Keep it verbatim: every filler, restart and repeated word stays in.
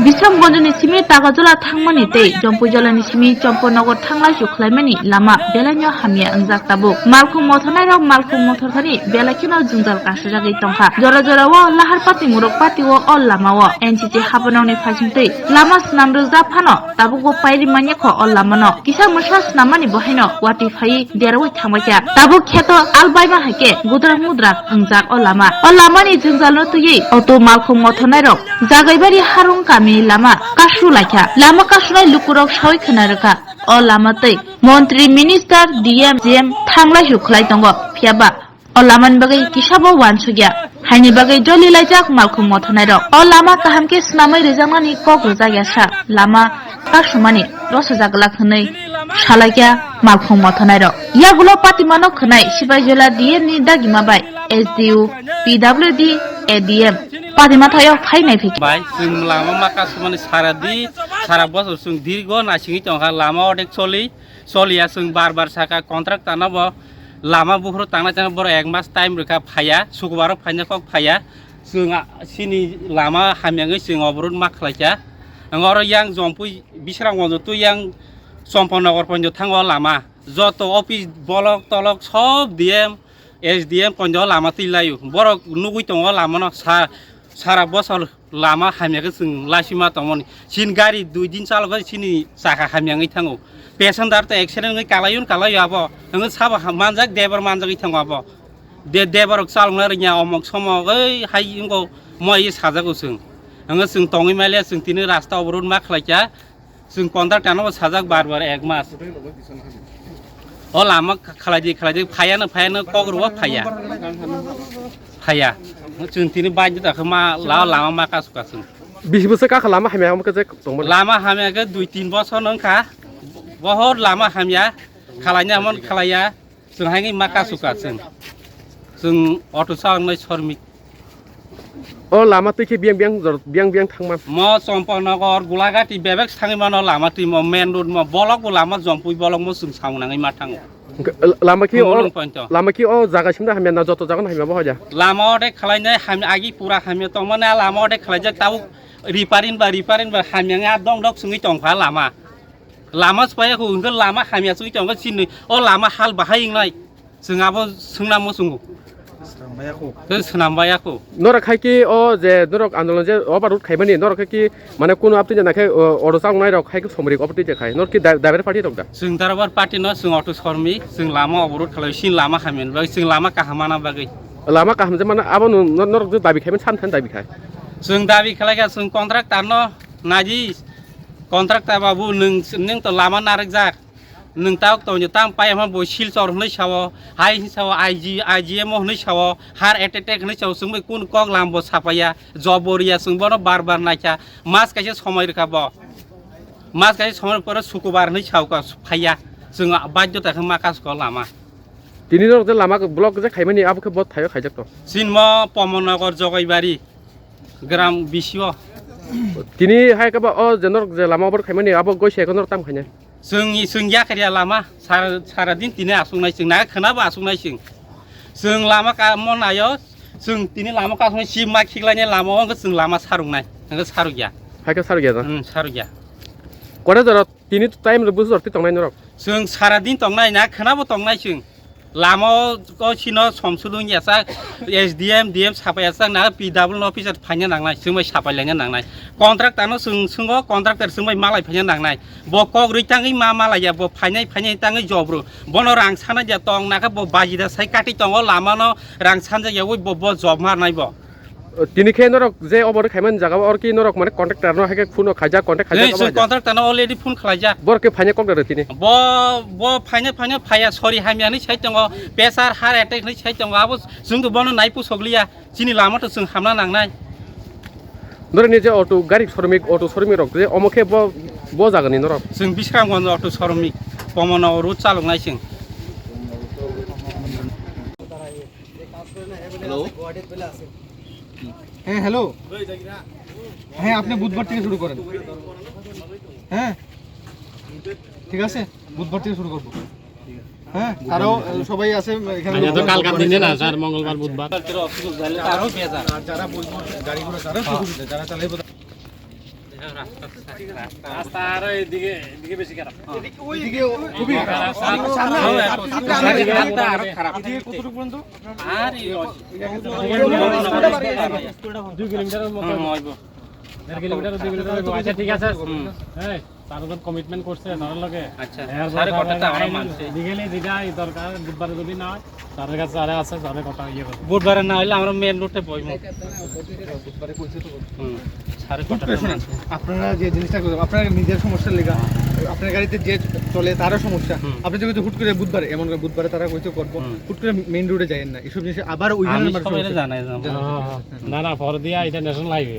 Bisramganj ni simi Tagajola thangmani tei Jompuijola ni simi Chompornagar thanglaisu khlaimani lama belaino hamya wngjak tabuk. Malkhung mothornairok malkhung mothorthani belai kheno jwngjal kasijagwi tongkha. Jora jorao lahar pati murok pati o, o lamao N C C habanokni phaisingtwi lama swnam rwjak phano tabukbo pairi manya kho o lamano. Kisa mwsa swnammani bo haino watwi phaiwi deraui thangbaikha. Tabuk kheto albaima hai khe gudrak mudrak wngjak o lama. O lamani jwngjalno twiwi auto malkhung mothornairok Jagaibari Harung kamini lama kasru laikha. Lama kasrunai lukurok saui khna rwkha. O lama twi montri, minister, D M, G M thanglaisu khlai tongo. Phiyaba o lamani bagwi kisabo uansukya. Haini bagwi joli laijak malkhung mothornairok. O lama kaham khe swnamwi rwjaknani kok rwjakya sa lama kasumani rosajak glak hwnwi salaikya malkhung mothornairok. Yagulo patimano khwnai Sipaijola D M ni dagima bai S D O, P W D, A D M patima thaio phainai phikha. Bai, chwng lama ma kasumani sara di, sara bosor chwng dirgo naisingwi tongkha, lama odek choli. Choliya chwng bar bar saka contractor no bo lama buphuru tangna chang borok ek mas time rwkha phaiya, sukubaro phaina kok phaiya. Chwng a-, chini lama hamya wngwi chwng oborot ma khlaikha. Ang oro yang Jompui Bisramganj twi yang Chompornagar ponjo thango lama. Joto office bolok tolok sob D M, S D M ponjo lama twi laio. Borok nugwi tongo lamano sa-, sara bosor lama hamya khe chwng laisima tongmani. Chini gari dui din chalokhe chini chakha hamya wngwi thango. Passenger to accident wngwi kalaio kalaio abo. Wngwi sabo ha-, manjak, debar manjagwi thango abo. De-, debarok chalokna rwngya omok somok oi hai wngkho moi sajago chwng. Wngwi chwng tongwi maliya chwng tini rasta oborot ma khlaikha. Chwng contractor no sajak bar bar ek mas. O lama kh-, khlai di, khlai di, phaiya no, phaiya no, kok rwo phaiya. Phaiya. Chwng tini bai da khe ma la lama ma kasu kasu. Bisi bwswk kakha lama hamya omo khe je tongmani? Lama hamya khe dui tin bosor no wngkha. Bohor lama hamya. Khlaina mon khlaiya. Chwng haino ma kasu ka chwng. Chwng auto chaloknai sormik. O lama twi khe biyang biyang jor-, biyang biyang thangma. Mo Chompornagar, Gulagati bebak thangwi mano lama twi mo main road mo bolok bo lama Jompui bolok mo chwng samung nangwi ma thango. Hwnkhe, lama khe o, Tumulung point o. Lama khe o jaga simda hamya na joto jaga no hamya bo hoja? Lama ode khlainai ham-, agi pura hamya tongmani a lama ode khlaijak tabuk repairing ba repairing ba hamya wngya dong dok chwngwi tongkha lama. Lama swpaiya kho, hwnkhe lama hamya chwngwi tongkha chini, o lama hal bahai wngnai. Chwng abo swngna muchungo. Swrambaiya kho. Tei swnambaiya kho. Norok hai khe o je norok andolon je overload khaimani, norok hai khe mane kunu aptwi jana khe, o, oro chaknai rok hai khe somri overload je khai. Norok khe da-, daber party rok da? Chwng daber party no, chwng auto sormi, chwng lama overload khalai, chini lama hamya bagwi, chwng lama kaham mana bagwi. Lama kaham je mana abo no, no, norok je dabi khaimani, san than dabi khai. Chwng dabi khalai kha, chwng contractor no naidi, contractor babu, nwng, nwng to lama narwkjak. Nwng tabuk tongjo, tamo paiya hwnba bo Silchar hwnwi sao, hai hwnwi sao, I G, I G M o hwnwi sao, heart attack hwnwi sao, chwng bai kunu kok lam bo sapaiya, job bo riya, chwng bono bar bar naikha, mas kaisa somoi rwkha bo. Mas kaisa somoi pore sukubar hwnwi sao ka, phaiya, chwng baidhota khe ma kasu ko lama. Tini norok je lama block je khaimani abo khe bo thaio khaijak to. Sinmo Pomon Nagar Jogaibari, gram B C o. Tini hai khe ba o je norok je lama obor khaimani abo goi se khe norok tam khainai. Chwng, chwng yakarya lama, sar-, sara din tini aswknai chwng, na khwnabo aswknai chwng. Chwng lama kamo naio, chwng tini lama kasmai si ma khiklainai lama o, hwnkhe chwng lama sarwngnai, hwnkhe sarwkya. Hai khe sarwkya da? Hmm, sarwkya. Kore jora tini time rw busu jorti tongnai norok? Chwng sara din tongnai, na khwnabo tongnai chwng. Lama o, o sino somsudung yachak, S D M, D M sapai yachak, na P W no officer phaina nangnai, chwng bai sapai laina nangnai. Contractor no chwng, chwngo contractor chwng bai malai phaina nangnai. Bo kok rwi tangwi ma malaiya, bo phainai, phainai tangwi jobro. Bono rang sana dia tong, nakhe bo bajida sai kati tongo, lama no rang sanjak yawi bo, bo job marnai bo. Tini khe norok je obo rw khaimani jaga o, oro ki norok mane contractor no hai khe phone o khaijak, contact khaijak. Hey, obo chwng haijak? Contractor no already phone khlaijak. Borok khe phaina kok da rw tini? Bo, bo phaina, phaina phaiya, sorry hamya hwnwi sai tongo, pressure, heart attack hwnwi sai tongo, abo chwng to bono nai pusok liya, chini lama to chwng hamna nangnai. Norok ni je auto gari showroom, auto showroom rok je omo khe bo, bo jaga ni norok? Chwng Bisramganj auto showroom, Pomon Nagar road chaloknai chwng. Hello. হ্যাঁ, হ্যালো। হ্যাঁ, আপনি বুধবার থেকে শুরু করেন। হ্যাঁ, ঠিক আছে, বুধবার থেকে শুরু করবো। হ্যাঁ, তারাও, আহ, সবাই আছে এখানে। আচ্ছা, তো কালকার দিনে না, স্যার, মঙ্গলবার, বুধবার। আর যারা বই পড়তে, গাড়ি ঘোড়া, যারা সুবিধা, যারা চালাইবো, রাস্তা আরো এদিকে, এদিকে বেশি খারাপ। এদিকে খুবই খারাপ। সামনে, সামনে, সামনে, সামনে আরো খারাপ। এদিকে কতটুকু পর্যন্ত? আর এই দুই কিলোমিটারের মতো। হুম, অইবো। দেড় কিলোমিটার, দুই কিলোমিটার অইবো। আচ্ছা, ঠিক আছে। হুম। এই, তারা তো কমিটমেন্ট করছে, তার লগে। আচ্ছা, এর স্যারে পরে কথা তো আমরা আইন মানছি। লিগ্যালি যেটা এই দরকার, বুধবারে যদি না হয়, স্যারের কাছে স্যারে আছে, স্যারের কথা ইয়ে করবো। বুধবারে না হইলে আমরা মেইন রোডে বইবো। হুম, স্যারে খুব কথা তো প্রেশার। মানছি। আপনারা যে জিনিসটা করবেন, আপনার নিজের সমস্যার লেগা, আপনার গাড়িতে যে চলে তারও সমস্যা। হুম। আপনি যদি হুট করে বুধবারে, এমন করে বুধবারে তারা কইছে করবো, হুম। হুট করে মেইন রোডে যাইয়েন না, এসব জিনিস আবার ওইখানে আমি মানে সবাইরে সমস্যা। জানাই দেবো। জানাই দেবো। হ্যাঁ, হ্যাঁ। না, না, পরে দিয়া এটা ন্যাশনাল হাইওয়ে।